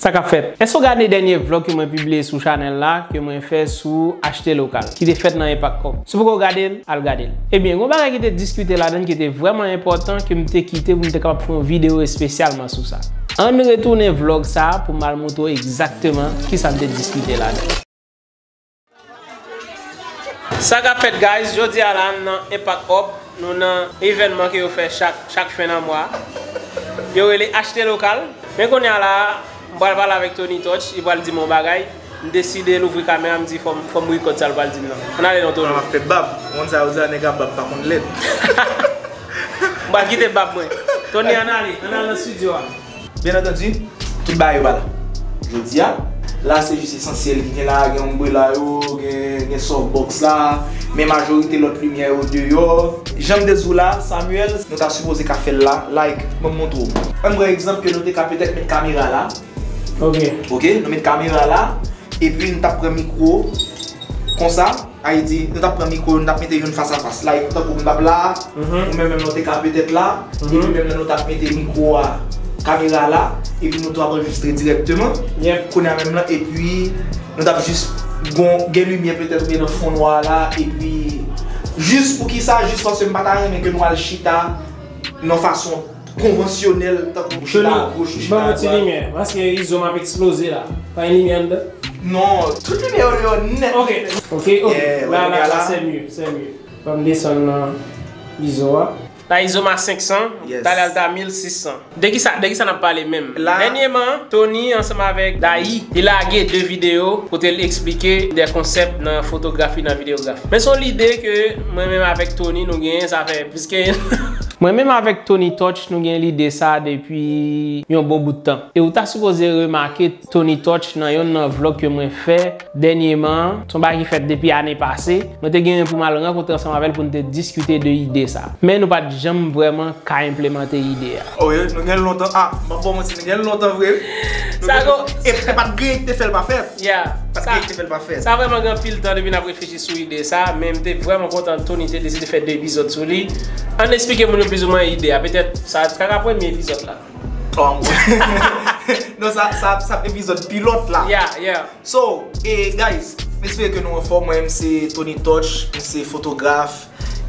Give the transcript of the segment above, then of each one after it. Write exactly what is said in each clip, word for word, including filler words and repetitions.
Sa k ap fèt? Èske w gade dènye vlòg ke mwen pibliye sou chanèl la, ke mwen fè sou achte lokal, ki te fèt nan Impact Hub? Si w poko gade l, al gade l. Ebyen, gen yon bagay ki te diskite ladan l ki te vrèman enpòtan, ke m te kite pou m te kapab fè yon videyo espesyalman sou sa. Ann retounen vlòg sa a pou m al montre w egzakteman kisa n te diskite ladan l. Sa k ap fèt, guys? Jodi a la, n nan Impact Hub, nou nan evènman ke yo fè chak, chak fen nan mwa. Yo rele Achte Lokal. Men kounye a la, m pral pale avèk Tony Touch, li pral di m yon bagay. M deside louvri kamera, m di fò m, fò m rekòd sa l pral di m nan. Ann ale non, Tony. Mwen ap fè bab. Moun sa yo di a nèg a bab pa konn lèd. M pral kite bab mwen. Tony, ann ale, ann ale nan estidyo a. Byen antandi, tout bagay yo pa la. Jodi a, la se jis esansyèl ki gen la, gen ombrela yo, gen, gen softbox la, men majorite lòt limyè yo deyò. Jan m te di w la, Samuel, nou ta sipoze ka fè l la, like, ban m montre w. Ann pran egzanp ke nou te ka petèt met kamera la. Ok. Ok, nou met kamera la, epi n t ap pran mikwo, konsa. Ayiti, nou t ap pran mikwo, nou t ap mete youn fas a fas. Like, tankou m t ap la, ou menm menm nou te ka petèt la, epi menm nan nou t ap mete mikwo a, kamera la, epi nou tou ap anrejistre dirèkteman. Kounye a menm nan, epi nou t ap jis gon, gen limyè petèt oubyen nan fon nwa la, epi jis poukisa, jis paske m pa ta renmen ke nou al chita nan fason konvansyonèl, tankou chita agoch, chita adwat. Ban mwen ti limyè, paske izo m ap eksploze la. Pa gen limyè anndan? Non, tout limyè yo deyò nèt. Ok, ok, ok. La, la, la, c'est mieux, c'est mieux. Ban m desann nan izo a. La, izo m a senk san, talè a l ta mil sis san. De kisa, de kisa n ap pale menm? Dènyèman, Tony ansanm avèk Dayi, li lage de videyo kote l eksplike de konsèp nan fotografi, nan videyografi. Men se yon lide ke mwen menm avèk Tony nou genyen, sa fè plis ke Mwen menm avèk Tony Touch, nou gen lide sa depi yon bon bout tan. E ou ta sipoze remake Tony Touch nan yonn nan vlòg ke mwen fè dènyèman an. Se yon bagay ki fèt depi ane pase. Mwen te genyen pou m al rankontre ansanm avè l pou n te diskite de ide sa. Men nou pa t janm vrèman ka enplemante ide a. Oh, wi, nou gen lontan. Ah, m ap ba w manti, nou gen lontan vre, wi. Sa gon. E, e pa t gen ki te fè l pa fèt. Yeah. Pa t gen ki te fè l pa fèt. Sa vrèman gen anpil tan depi n ap reflechi sou ide sa, men m te vrèman kontan Tony te deside fè de epizòd sou li. Ann eksplike moun yo plizoumwen ide a. Petèt, sa ta ka premye epizòd la. Oh, non, sa, sa, sa epizòd pilòt la. Yeah, yeah. So, e, guys, m espere ke nou anfòm. Mwen, m se Tony Touch, m se fotograf,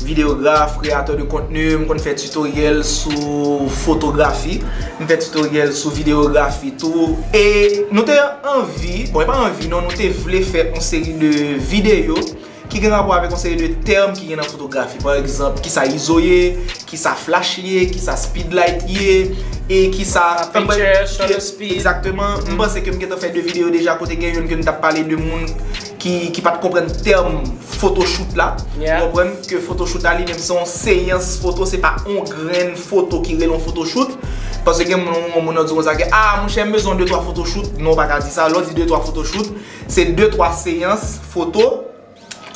videograf, kreyatè de kontni, m konn fè titoryèl sou fotografi, m fè titoryèl sou videyografi tou. E nou te anvi, bon, e pa anvi, non, nou te vle fè yon seri de videyo ki gen rapò avèk yon seri de tèm ki gen nan fotografi. Pa egzanp, kisa izo ye, kisa flash ye, kisa speed light ye, e kisa aperture, shutter speed. Egzakteman. M panse ke m gentan fè de videyo deja kote gen youn ke m t ap pale de moun ki, ki pa t konprann tèm photoshoot la. Yeah. Ou konprann ke photoshoot la li menm se yon seyans foto, se pa yon grenn foto ki rele yon photoshoot. Paske gen moun, moun nan di konsa ke, ah, monchè, m bezwen de twa photoshoot. Non, w pa ka di sa. Lè w di de twa photoshoot, se de twa seyans foto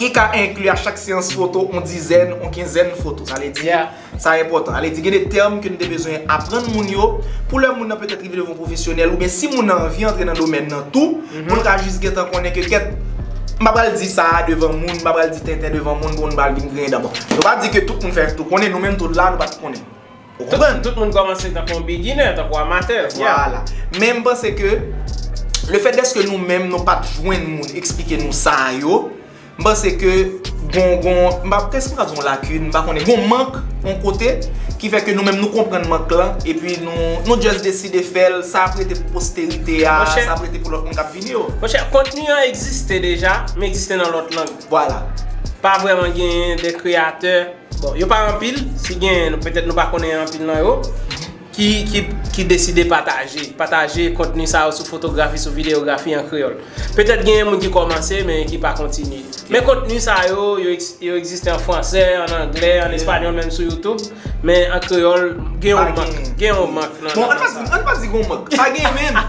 ki ka enkli a chak seyans foto yon dizèn, yon kenzèn foto. Sa vle di, yeah, sa enpòtan. Sa vle di, gen de tèm ke nou te bezwen aprann moun yo, pou lè moun nan petèt rive devan yon pwofesyonèl, oubyen si moun nan anvi antre nan domèn nan tou, pou l ka jis gentan konnen ke kèt, m pa pral di sa a devan moun, m pa pral di tenten devan moun, pou moun pa al vin griyen dan. Bon, nou pa di ke tout moun fèk tou konnen, nou menm tou la, nou pa t konnen. Ou konprann? Tout, tout moun kòmanse tankou yon beginner, tankou amatè. Vwala. Men m panse ke lefèt dèske nou menm, nou pa t jwenn moun eksplike nou sa yo, m panse ke gon, gon, m pa, èske m ka di yon lakin, m pa konnen, gon mank, yon kote, ki fè ke nou menm nou konprann mank lan, epi nou, nou just deside fè l, sa ap rete pou posterite a, sa ap rete pou lòt moun k ap vini yo. Monchè, kontni an egziste deja, men egziste nan lòt lang. Vwala. Pa vrèman genyen de kreyatè. Bon, yo pa anpil, si genyen, nou, petèt nou pa konnen anpil nan yo, ki, ki, ki deside pataje, pataje kontni sa yo sou fotografi, sou videyografi an kreyòl. Petèt genyen moun ki kòmanse, men ki pa kontinye. Men kontni sa yo, yo, eks-, yo egziste an fransè, an anglè, an espanyòl, menm sou YouTube, men an kreyòl, gen yon mank, gen yon mank nan, bon, ann pa di, ann pa di gen yon mank. Pa gen menm.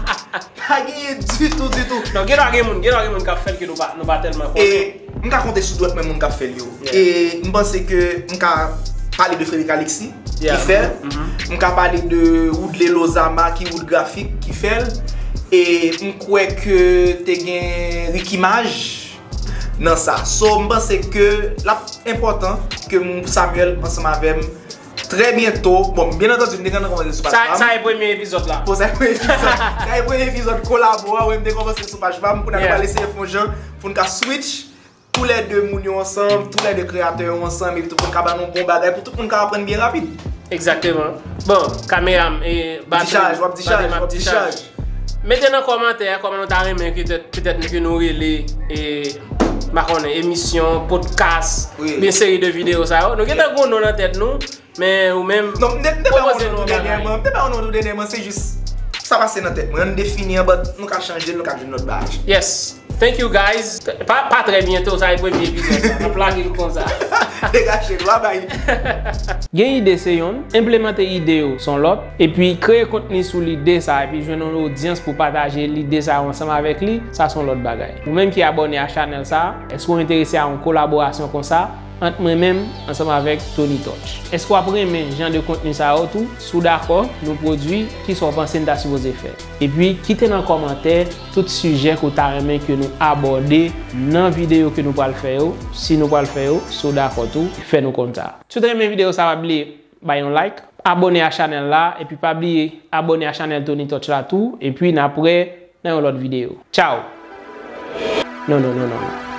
Pa genyen ditou, ditou. Non, gen dwa gen moun, gen dwa gen moun k ap fè l ke nou pa, nou pa tèlman konnen. E m ka konte sou dwèt mwen moun k ap fè l yo. Yeah. E m panse ke m ka pale de Frederick Alexis, ki fè l. M ka pale de Woodley Lozama, ki Wood Graphic, ki fè l. E m kwè ke te gen Ricky Maj nan sa. So, m panse ke l ap enpòtan ke m, Samuel, ansanm avè m, Trè byento. Bon, byen antandi, m te gentan kòmanse sou paj Sa, pa m. Sa e premye epizòd la. Bon, sa e premye epizòd. Sa e premye epizòd kolabo a, wi, m te kòmanse sou paj pa m. Pou n Yeah. al eseye fè yon jan, pou n ka switch tou lè de moun yo ansanm, tou lè de kreyatè yo ansanm, epi tou pou n ka ba nou bon bagay, pou tout moun ka aprann byen rapid. Egzakteman. Bon, kamera m, e, Dichaj, w ap dichaj, w ap dichaj. Mete nan kòmantè kòman nou ta renmen petèt, petèt ke nou rele, e, m pa konnen, emisyon, podcast, Wi. Byen seri de videyo sa yo. Nou gentan gon non nan tèt nou, men ou menm, Non, m te m te pa pwopoze yon non nou tou dènyèman, bagay. M te pa yon non tou dènyèman, se jis sa pase nan tèt mwen. Ann defini an, but nou ka chanje l, nou ka jwenn lòt bagay. Yes. Thank you guys. Pa, pa trè byento, sa e premye epizòd la. N ap lage l konsa. Degaje l, bye bye. Gen ide se yonn, enplemante ide yo se yon lòt, epi kreye kontni sou lide sa, epi jwenn yon odyans pou pataje lide sa yo ansanm avèk li, sa se yon lòt bagay. Ou menm ki abòne a chanèl sa, èske w enterese a yon kolaborasyon konsa ant mwen menm ansanm avèk Tony Touch? Èske w ap renmen jan de kontni sa yo tou? Si w dakò, nou pwodui, kisa w panse n ta sipoze fè? Epi kite nan kòmantè tout sijè ke w ta renmen ke nou abòde nan videyo ke nou pral fè yo. Si nou pral fè yo, si w dakò tou, fè nou konn sa. Si w te renmen videyo sa, pa bliye bay yon like, abòne a chanèl la, epi pa bliye abòne a chanèl Tony Touch la tou, epi n ap wè nan yon lòt videyo. Tchao! Non, non, non, non, non.